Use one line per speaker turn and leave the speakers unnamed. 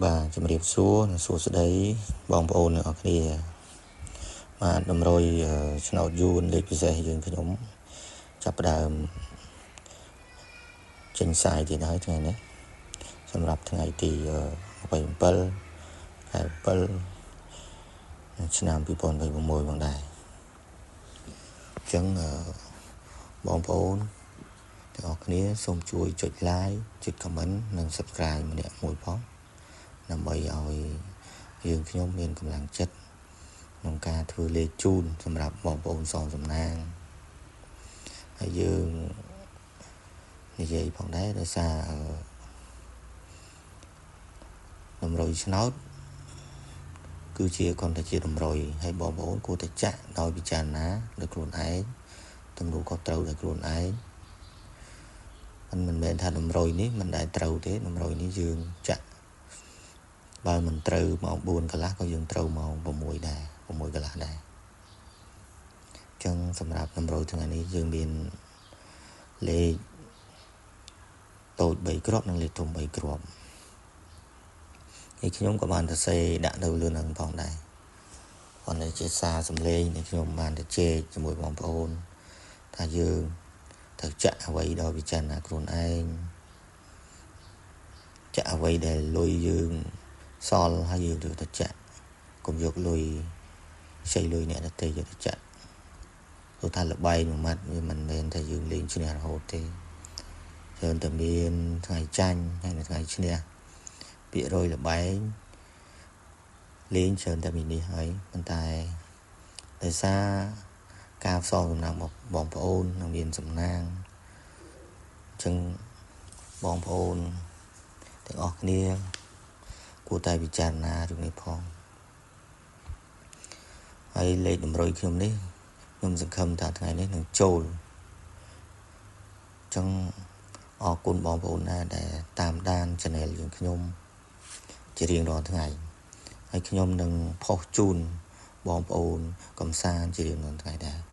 បាទជំរាបសួរនិងសួស្តីបងប្អូនទាំងអស់គ្នាបាទតម្រុយឆ្នោតយួនលេខពិសេសយើងខ្ញុំចាប់ផ្ដើមចេញផ្សាយទៀតហើយថ្ងៃនេះសម្រាប់ថ្ងៃទី27ខែ7ឆ្នាំ2026ផងដែរអញ្ចឹងបងប្អូនទាំងអស់គ្នាសូមជួយចុច like ចុច comment និង subscribe ម្នាក់មួយផងដើម្បីឲ្យយើងខ្ញុំមានកម្លាំងចិត្តក្នុងការធ្វើលេខជូនសម្រាប់បងប្អូនសងសំណាងហើយយើងនិយាយផងដែរដោយសារតម្រុយឆ្នោតគឺជាគ្រាន់តែជាតម្រុយហើយបងប្អូនគួរតែចាក់ដោយពិចារណាដោយខ្លួនឯងទំនួលខុសត្រូវដោយខ្លួនឯងមិនមែនថាតម្រុយនេះមិនដែលត្រូវទេតម្រុយនេះយើងចាក់បើមិនត្រូវម៉ោង4កន្លះក៏យើងត្រូវម៉ោង6ដែរ6កន្លះដែរអញ្ចឹងសម្រាប់តម្រុយថ្ងៃនេះយើងមានលេខតូច3គ្រាប់និងលេខធំ3គ្រាប់ហើយខ្ញុំក៏បានសរសេរដាក់នៅលើនឹងផងដែរប៉ុន្តែជាសារសំឡេងដែលខ្ញុំបានទៅជែកជាមួយបងប្អូនថាយើងត្រូវចាក់អ្វីដោយពិចារណាខ្លួនឯងចាក់អ្វីដែលលុយយើងសល់ហើយយើងត្រូវតែចាក់កុំយកលុយខ្ចីលុយអ្នកដទៃយកទៅចាក់ព្រោះថាលបែងមួយម៉ាត់វាមិនមែនថាយើងលេងឈ្នះរហូតទេច្រើនតែមានថ្ងៃចាញ់ហើយនិងថ្ងៃឈ្នះពាក្យរយលបែងលេងច្រើនតែមីនេះហើយប៉ុន្តែដោយសារការផ្សងសំណាងបងប្អូននឹងមានសំណាងអញ្ចឹងបងប្អូនទាំងអស់គ្នាគួរតែពិចារណារឿងនេះផងហើយលេខតម្រុយខ្ញុំនេះខ្ញុំសង្ឃឹមថាថ្ងៃនេះនឹងចូលអញ្ចឹងអរគុណបងប្អូនណាដែលតាមដាន Channel យើងខ្ញុំជារៀងរាល់ថ្ងៃហើយខ្ញុំនឹងផុសជូនបងប្អូនកំសាន្តជារៀងរាល់ថ្ងៃដែរ។